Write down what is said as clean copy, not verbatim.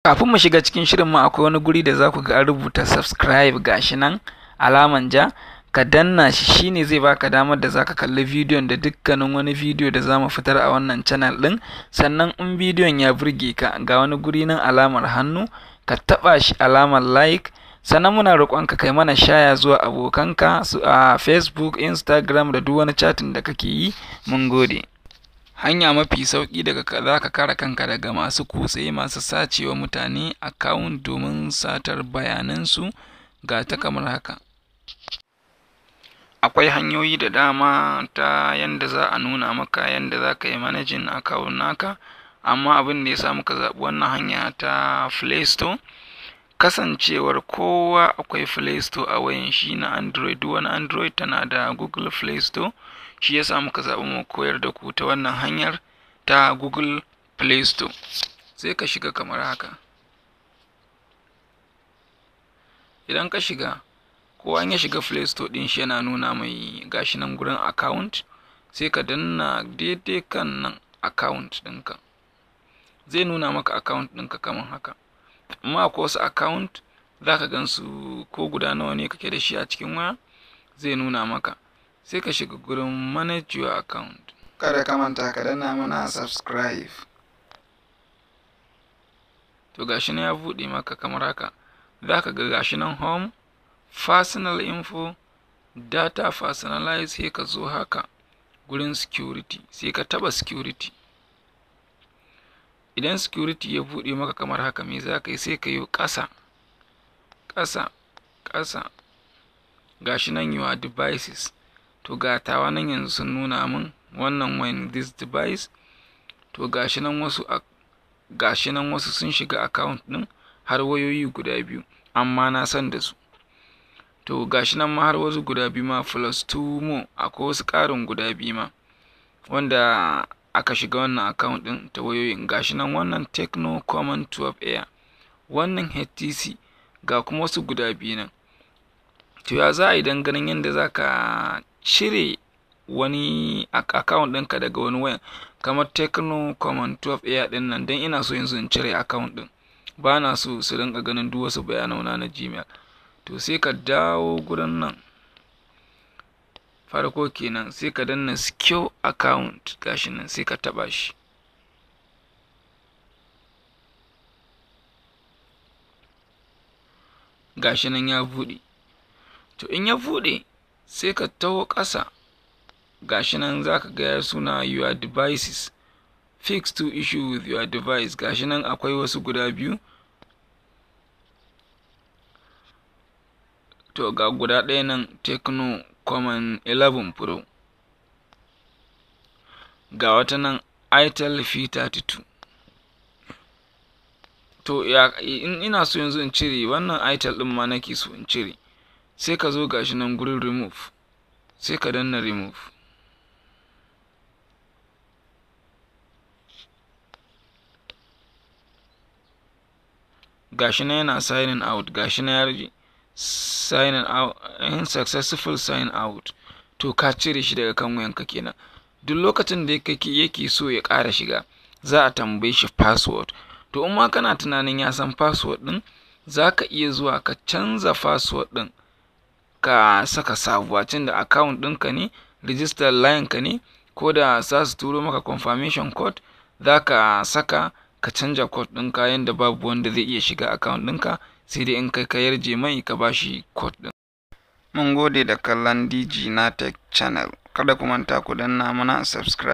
Kafin mu shiga cikin shirin mu, akwai wani guri da za ku ga an rubuta subscribe, gashi nan alaman ja, ka danna shi. Shine zai baka damar da zaka kalli bidiyon da dukkanin wani bidiyo da zamu fitar a wannan channel din. Sannan in bidiyon ya burge ka, ga wani guri nan alamar hannu, ka taba shi, alamar like. Sannan muna roƙon ka kai mana share zuwa abokanka su a Facebook, Instagram da duk wani chatting da kake yi. Mun gode. Hanya mafi sauƙi daga za ka kare kanka daga masu kutse, masu sacewa mutane account domin satar bayanansu, ga ta kamar haka. Akwai hanyoyi da dama ta yanda za a nuna maka yanda za ka yi managing account naka, amma abin da ya sa muka zaɓi wannan hanya ta Play Store, kasancewar kowa akwai Play Store a wayan shi na Android. Duk wani Android tana da Google Play Store, shi yasa muka zaɓi mu koyar da ku ta wannan hanyar ta Google Play Store. Sai ka shiga kamar haka. Idan ka shiga, kowa in ya shiga Play Store ɗin shi, yana nuna mai gashi nan gurin account. Sai ka danna daidai kan nan account ɗinka, zai nuna maka account ɗinka kamar haka. Amma akwai wasu account za ka gan su, ko guda nawa ne kake da shi a cikin waya, zai nuna maka. Sai ka shiga gurin manage your account. Kada ka manta ka danna mana subscribe. To, gashi nan ya buɗe maka kamar haka. Za ka ga gashi nan home, personal info, data, personalize. Sai ka zo haka gurin security, sai ka taɓa security. Idan security ya buɗe maka kamar haka, me za ka yi? Sai ka yi ƙasa, ƙasa, ƙasa, gashi nan your devices. To, ga tawa nan yanzu sun nuna min wannan wayan, this device. To, gashi nan wasu sun shiga account ɗin, har wayoyi guda biyu, amma na san da su. To, gashi nan ma har wasu guda biyu ma, plus two more, akwai wasu ƙarin guda biyu ma wanda aka shiga wannan account ɗin ta wayoyin. Gashi nan wannan Tecno Camon 12 Air, wannan HTC, ga kuma wasu guda biyu nan. To, ya za a yi don ganin yadda za ka cire wani account ɗinka daga wani wayan, kamar Tecno Camon 12 Air ɗin nan? Don ina so yanzu in cire account ɗin, ba na so su rinka ganin duk wasu bayanai na Gmail. To, sai ka dawo gurin nan farko kenan, sai ka danna secure account, gashi nan, sai ka taba shi. Gashi nan ya buɗe. To, in ya buɗe, sai ka taho ƙasa, gashi nan za ka ga ya suna your devices, fix two issue with your device. Gashi nan akwai wasu guda biyu. To, ga guda ɗaya nan, Tecno Camon 11 Pro, ga wata nan Itel P32. To, ya in ina so yanzu in cire wannan Itel ɗin ma nake so in cire, sai ka zo gashi nan gurin remove, sai ka danna remove. Gashi nan yana signing out, gashi nan ya rage signing out, successful sign out. To, ka cire shi daga kan wayanka kenan. Duk lokacin da yake so ya ƙara shiga, za a tambaye shi password. To, in ma kana tunanin ya san password ɗin, za ka iya zuwa ka canza password ɗin, ka saka sabuwa, tun da account ɗinka ne, register line ka ne, ko da za su turo maka confirmation code, za ka saka, ka canja code ɗinka yanda babu wanda zai iya shiga account ɗinka, sai dai in kai ka yarje mai ka bashi code ɗin. Mun gode da kallon DG na Tech Channel. Kada ku manta ku danna mana subscribe.